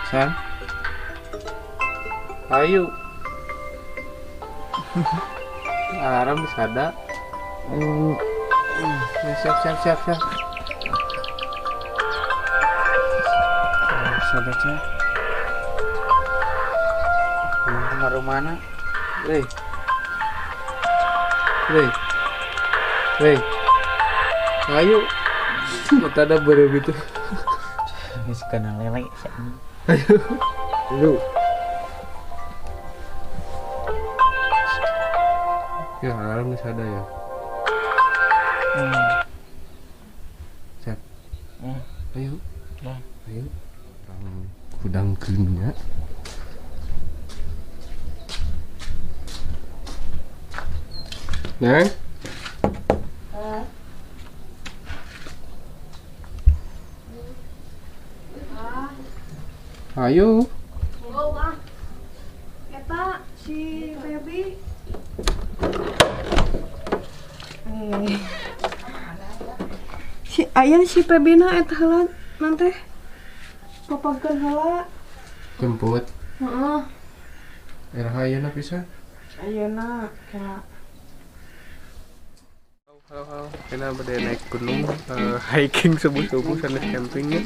San. Ayo. Alarm bisa ada. Ya, siap siap siap siap. Bisa baca. Kamar mana? Weh. Weh. Weh. Ayo. Mata ada baru gitu. Geus kana lele. Ayo. Ayo. Ya, alarm bisa ada ya. Siap. Ayo. Ayo. Kudang kenya. Neng. Ayo. Oh, ah. Eta si Feby. Si aya si Feby na eta heula nanti. Papageun heula. Jemput. Heeh. Era ayeuna pisan. Ayeuna kayak Halo halo, kita bade naik gunung, hiking subuh-subuh sanes campingnya.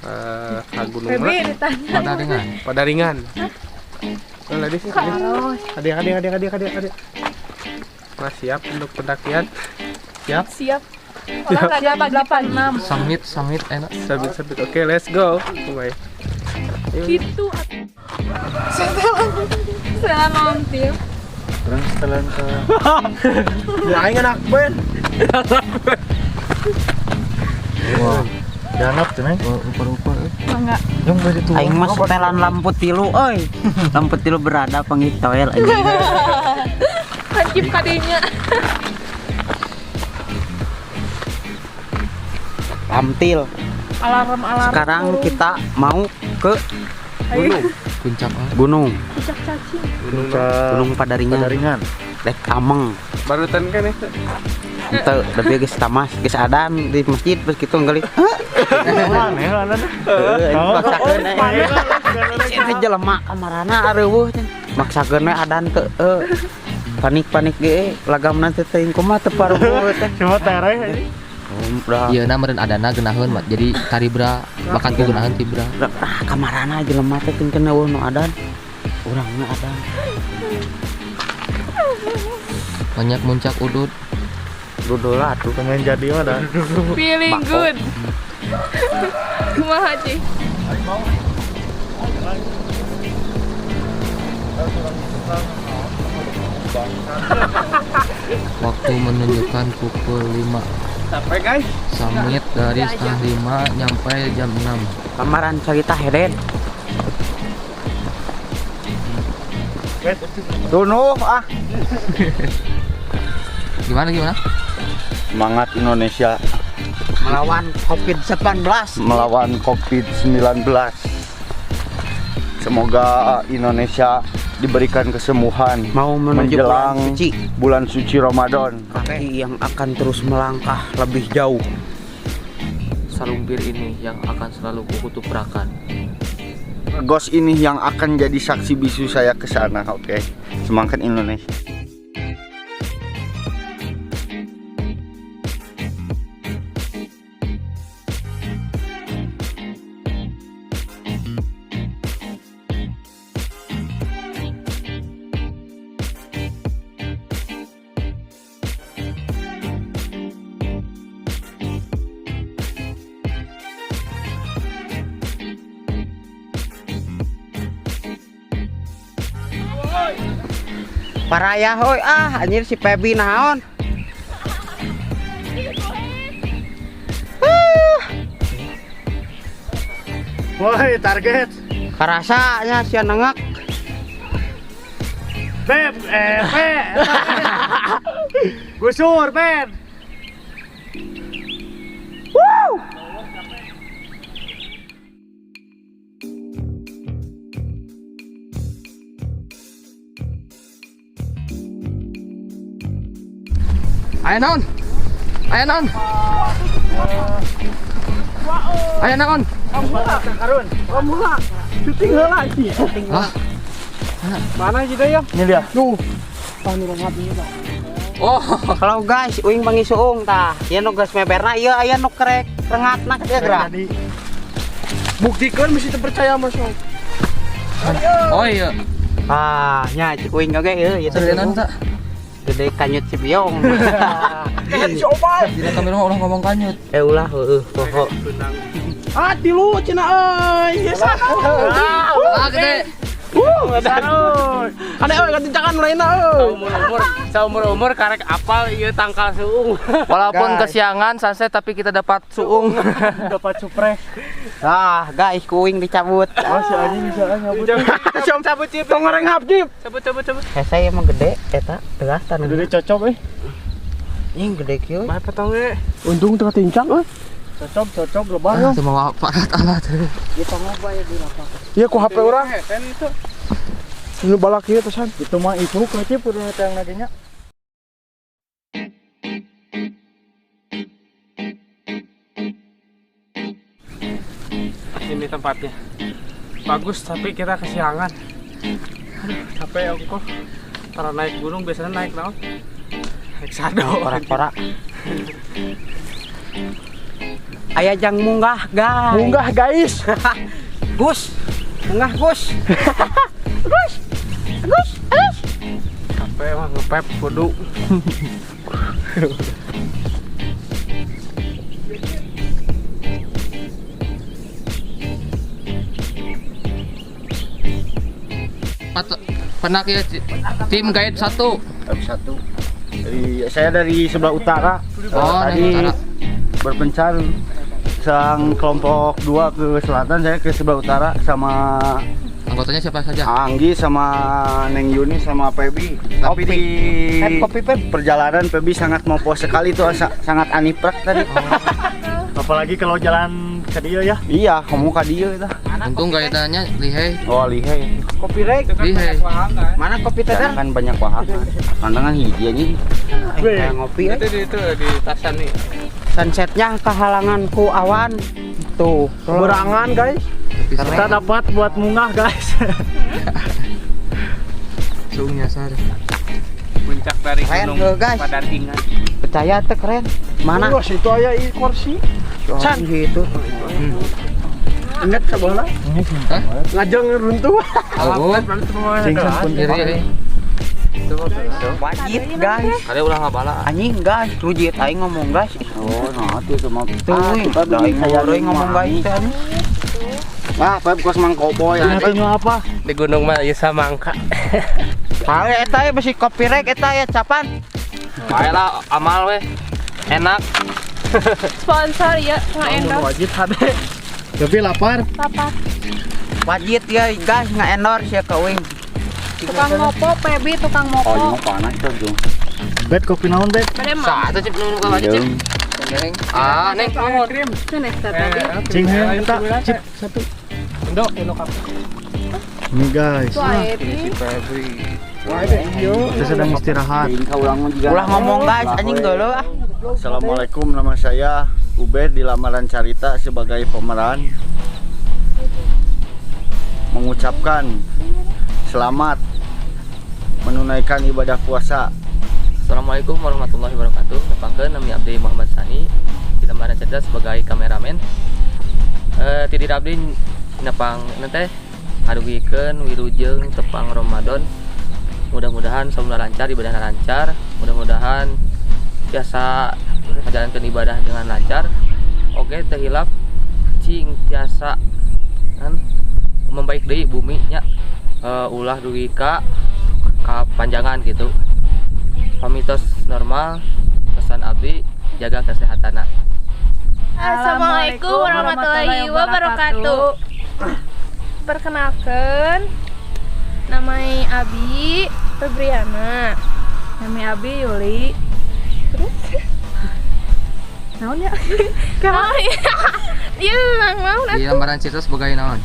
Ka gunung Feby ditanya. Padaringan. Padaringan. Halo, adik. Adik, adik, adik, adik, adik, adik. Mas siap untuk pendakian? Siap? Siap. Olahraga 86. Summit, summit enak. Summit, summit. Oke, let's go. Bye. Gitu. Setelan nanti. Terus setelan ke ya aing anak band. Wah, janap tuh neng. Rupa-rupa. Mangga. Yang baju tua. Aing mah setelan lampu tilu euy. Lampu tilu berada panggil toel anjing. Hancip kadinya. Lamtil. Alarm-alarm. Sekarang kita mau ke gunung. Puncak Gunung. Puncak cacing. Gunung Padaringan. Padaringan. Lek ameng. Barutan kan ya? Ente, lebih geus tamas, geus adan di masjid terus kitu ngeulik. Aneh lah. Heeh, maksakeun we. Jelema kamarana areuweuh teh. Maksakeun we adan ke panik-panik ge lagamna teh teuing kumaha teu paruguh teh. Cuma tereh. Udah. Ieu na meureun adana geunaheun mat. Jadi taribra bahkan ku geunaheun tibra. Ah, kamarana jelema teh teu eueuh nu adan. Urangna adan. Banyak muncak udud. Dudul atuh. Pemain jadi mah dah. Feeling good. Kumaha Ci? Waktu menunjukkan pukul 5. Sampai guys. Summit dari 4:30 nyampe jam 6. Kamaran cerita heren. Tunuh ah. Gimana gimana? Semangat Indonesia melawan Covid-19. Melawan Covid-19. Semoga Indonesia diberikan kesembuhan mau menuju menjelang bulan suci. Bulan suci Ramadan. Kaki yang akan terus melangkah lebih jauh. Salumpir ini yang akan selalu kutuprakan. Gos ini yang akan jadi saksi bisu saya ke sana, oke. Semangat Indonesia. Paraya hoi ah anjir si Feby naon. Woi, target. Karasanya sia nengak. Beb, P. Gusur, Ben. Woo! Aya naon? Aya naon? Aya naon? Karun. Syuting heula sih. Hah? Mana sih ya? Ini dia. Tuh. Tah nu rengat ieu tah. Oh, Kalau guys, uing panggih suung tah. Ieu nu geus meberna ieu aya nu kerek rengatna ka dieu geura. Jadi Buktikan mesti terpercaya Mas. oh iya. Ah, nya cek uing oge ieu ieu teh. Sedenan tak? Gede kanyut si biong. Coba. Dina kamera mah ulah ngomong kanyut. Eh ulah heueuh poho. Ah, tilu cenah euy. Ieu sana. Ah, gede. Ada euy katincakan lainna euy. Saumur-umur karek apal ieu tangkal suung. Walaupun Guys. kesiangan sunset tapi kita dapat suung. dapat supres. Ah, guys, ku uing dicabut. Oh, si anjing bisa nyabut. Cabut cabut cip, tong ngarenghap cip. Cabut cabut cabut. Hese emang gede eta tegas tanah. Gede cocok eh. Anjing gede kieu. Bae potong ge. Untung teu katincak euy. Cocok cocok lebar Ah, itu mau aparat alat. Iya ku HP urang. Nu balak ieu tesan. Itu mah itu kecil udah yang nagenya. Ini tempatnya. Bagus tapi kita kesiangan. Aduh, capek ongkoh. Para naik gunung biasanya naik naon? Naik sado. Pora-pora. Aya jang munggah, guys. Munggah guys. Gus. Munggah, Gus. Gus. Gus. Gus. Capek mah ngepep kudu. Penak ya tim guide 1. Tim 1. Dari saya dari sebelah utara. Oh, tadi dari utara. Berpencar sang kelompok 2 ke selatan, saya ke sebelah utara sama anggotanya siapa saja? Anggi sama Neng Yuni sama Pebi. Tapi di Kopi Peb. perjalanan Pebi sangat mopo sekali tuh, sangat aniprak tadi. Apalagi kalau jalan ke dia ya. Iya, kamu ka dieu tah. Untung guide-nya lihai. Oh, lihai. Kopi rek. Lihai. Mana kopi teh? Kan banyak wahangan. Pandangan hiji anjing. Eh, ngopi eh. Itu di tasan nih. Sunsetnya kehalangan ku awan. Tuh, Berangan guys. Kita dapat buat munggah guys. Suung nyasar. Puncak dari Keren, gunung guys. Padartingan. Percaya teh keren. Mana? Terus itu aya ieu kursi. San gitu. Ingat sebelah. Hah? Ngajeng runtuh. Oh, Singsan diri. Wajib guys. Kali ulah ngabala. Anjing guys, rujit aing ngomong guys. Oh, nah itu cuma Tuh, aing ngomong guys teh anjing. Ah, Pep kos mang koboy. Ini apa? Di gunung mah ieu samangka. Pae eta ya besi kopi rek eta ya capan. Bae lah amal weh. Enak. Sponsor ya, nge-endorse. Wajib hade. Tapi lapar. Papa. Wajib ya guys nge-endorse ya ke uing. Tukang ngopo, Pebi tukang Oh, ngopo. ini panas tuh, Jung. Bet kopi naon bet? Bade mah. Satu cip nu ka wajib cip. Ah, neng. Krim. Cenah tadi. Cing eta cip satu. Indo, indo kape. Ini guys. Tuh ae Bi. Kita sedang istirahat. Ulah ngomong guys, anjing geuleuh ah. Assalamualaikum, nama saya Ubed di Lamaran Carita sebagai pemeran mengucapkan selamat menunaikan ibadah puasa. Assalamualaikum warahmatullahi wabarakatuh. Nepangkeun nami abdi Muhammad Sani di Lamaran Carita sebagai kameramen. Tidir abdi nepang teh ngadugikeun wilujeng tepang Ramadan. Mudah-mudahan semua lancar, ibadahna lancar. Mudah-mudahan biasa menjalankan ibadah dengan lancar. Oke, teu hilap cing tiasa kan membaik deui bumi nya. Ulah dugi ka kapanjangan gitu. Pamitos normal, pesan abdi jaga kesehatan. Assalamualaikum warahmatullahi wabarakatuh. Perkenalkan, namanya Abi Febriana. Nami Abi Yuli. Terus? Naon ya? Oh iya. Iya, naon Di atuh? Lambaran Cerita sebagai naon?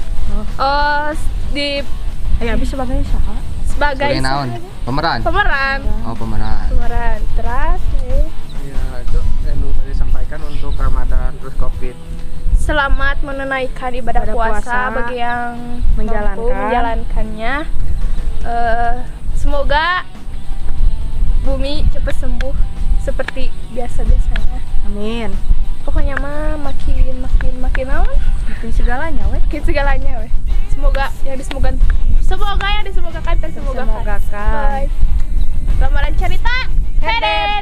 Oh, di Eh Abi sebagai saha? sebagai Sebagai naon? Pemeran. Pemeran. Oh, pemeran. Pemeran. Terus Ya, itu yang tadi sampaikan untuk Ramadan terus Covid. Selamat menunaikan ibadah puasa bagi yang menjalankannya. Semoga bumi cepat sembuh seperti biasa-biasanya. Amin. Pokoknya mah makin naon? Makin segalanya weh. Makin segalanya weh. Semoga yang disemogakan tersemogakan. Bye. Lamaran cerita headed.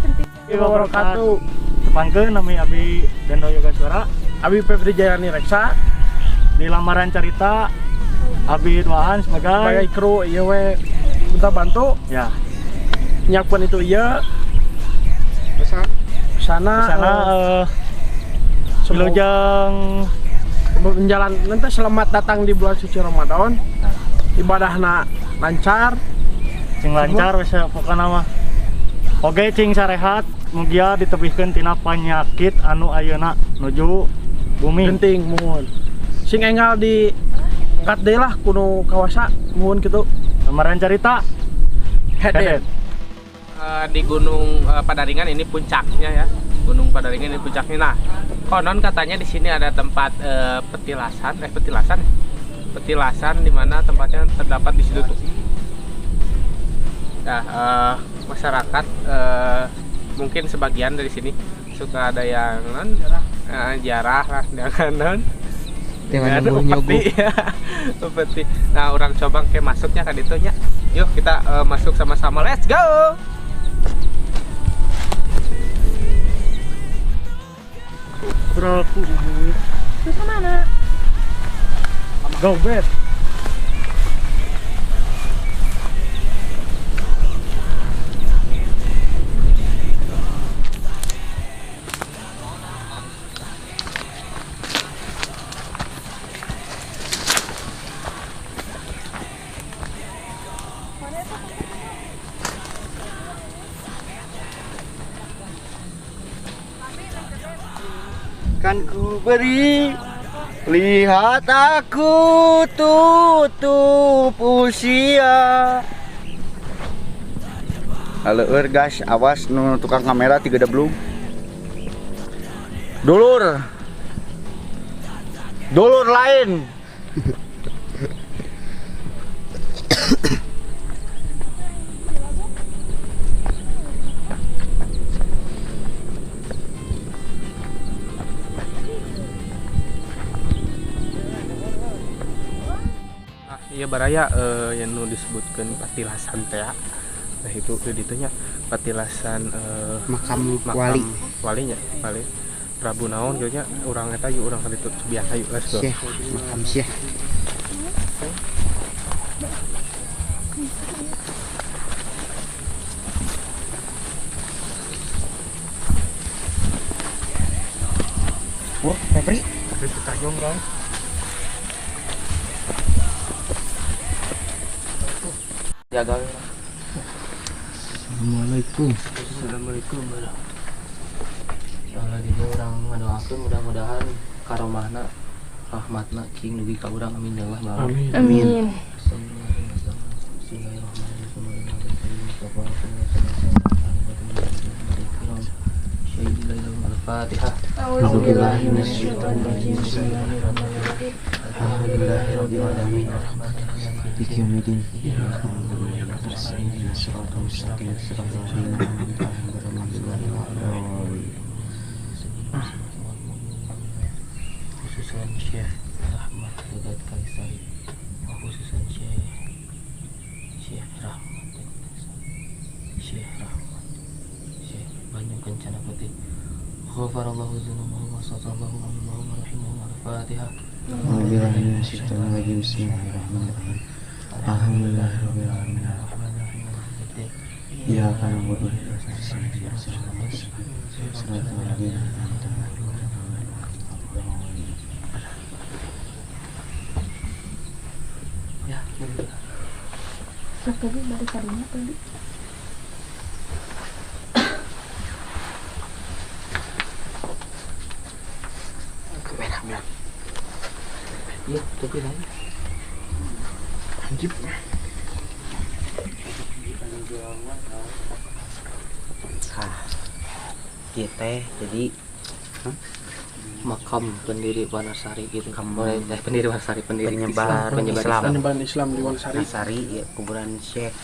Penting. Wabarakatuh. Tepangkeun nami Abi Dendo Yogaswara, Abi Febri Jayani Reksa. Di lamaran cerita Abi duaan sebagai kru ieu we minta bantu. Ya. Nyiapkeun itu ieu. Sana wilujeng menjalan nanti selamat datang di bulan suci Ramadan. Ibadahna lancar. Cing lancar wes pokona mah. Oke cing sarehat mugia ditebihkeun tina panyakit anu ayeuna nuju bumi. Penting muhun. Sing enggal di angkat deui lah kuno kawasa muhun kitu. Lamaran cerita headed. Di Gunung Padaringan ini puncaknya ya. Gunung Padaringan ini puncaknya. Nah, konon katanya di sini ada tempat petilasan di mana tempatnya terdapat di situ tuh. Nah, masyarakat mungkin sebagian dari sini suka ada yang jarah lah dengan upeti ya. Upeti. Nah, orang coba ke masuknya kan itu nya. Yuk kita masuk sama-sama. Let's go. Bro, terus mana? Go bet. Kan ku beri, lihat aku tutup usia. Halo guys, awas nu tukang kamera tiga deblung. Dulur, dulur lain. Iya baraya yang nu disebutkan patilasan teh. Nah itu ditunya patilasan makam wali. Walinya, wali Prabu naon kieu nya urang eta yuk urang ka ditu biasa yuk let's go. Syekh, makam Syekh. Wah, Febri. Kita jong guys. Jaga. Assalamualaikum. Assalamualaikum. Insyaallah di orang ngadoakeun mudah-mudahan karomahna rahmatna cing dugi ka urang amin ya Allah. Amin. Amin. Al-Fatihah. A'udzubillahi minasyaitonirrajim. Bismillahirrahmanirrahim. Alhamdulillahirabbil alamin. Maliki yaumiddin. Iyyaka na'budu wa iyyaka nasta'in. Ihdinas siratal mustaqim. Siratal ladzina an'amta 'alaihim ghairil maghdubi 'alaihim waladdallin. Khususan Syekh Rahmat Gagat Kaisari, khususan Syekh Rahmat Syekh Rahmat Syekh Banyu Kencana Putih. Ghafarallahu dzunubahu wa satallahu alaihi wa rahimahu. Al-Fatihah. A'udzubillahi minasyaitonirrajim. Bismillahirrahmanirrahim. Alhamdulillahirabbil alamin. Arrahmanirrahim. Iyyaka na'budu wa iyyaka nasta'in. Ihdinas siratal mustaqim. Siratal ladzina an'amta 'alaihim ghairil maghdubi 'alaihim. Ya, tapi baru tadinya tadi. Kameramen. Iya, tapi lain. Anjir. Ah, kita jadi Makam pendiri Wanasari gitu. Pendiri Wanasari, pendiri penyebar Islam. Penyebaran Islam di Wanasari. Wanasari ya, kuburan Syekh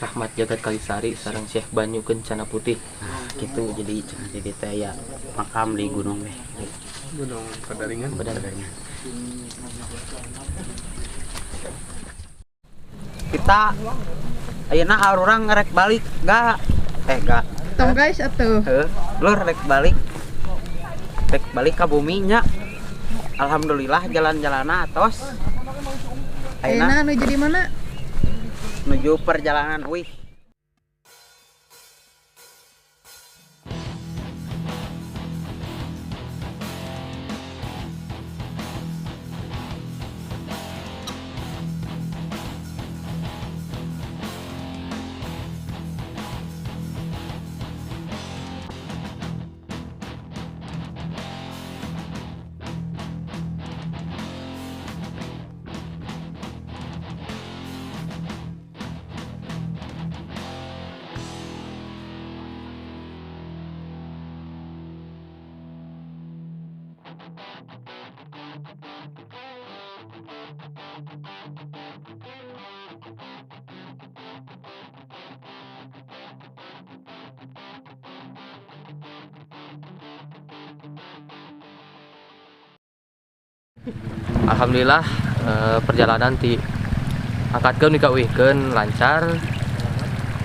Rahmat Jagat Kalisari sareng Syekh Banyu Kencana Putih. Nah, gitu jadi cenah di teh ya makam di gunung teh. Gunung Padaringan. Padaringan. Kita ayeuna arurang rek balik ga ga. Tong guys atuh. Heuh, lur rek balik. Rek balik ka bumi nya. Alhamdulillah jalan-jalanna atos. Ayeuna nuju di mana? Nuju perjalanan uih. Alhamdulillah perjalanan di angkatkeun dikawihkeun lancar.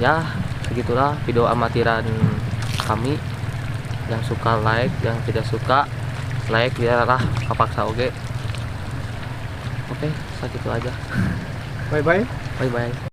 Ya, segitulah video amatiran kami. Yang suka like, yang tidak suka like biarlah kapaksa oge. Oke, segitu aja. Bye bye. Bye bye.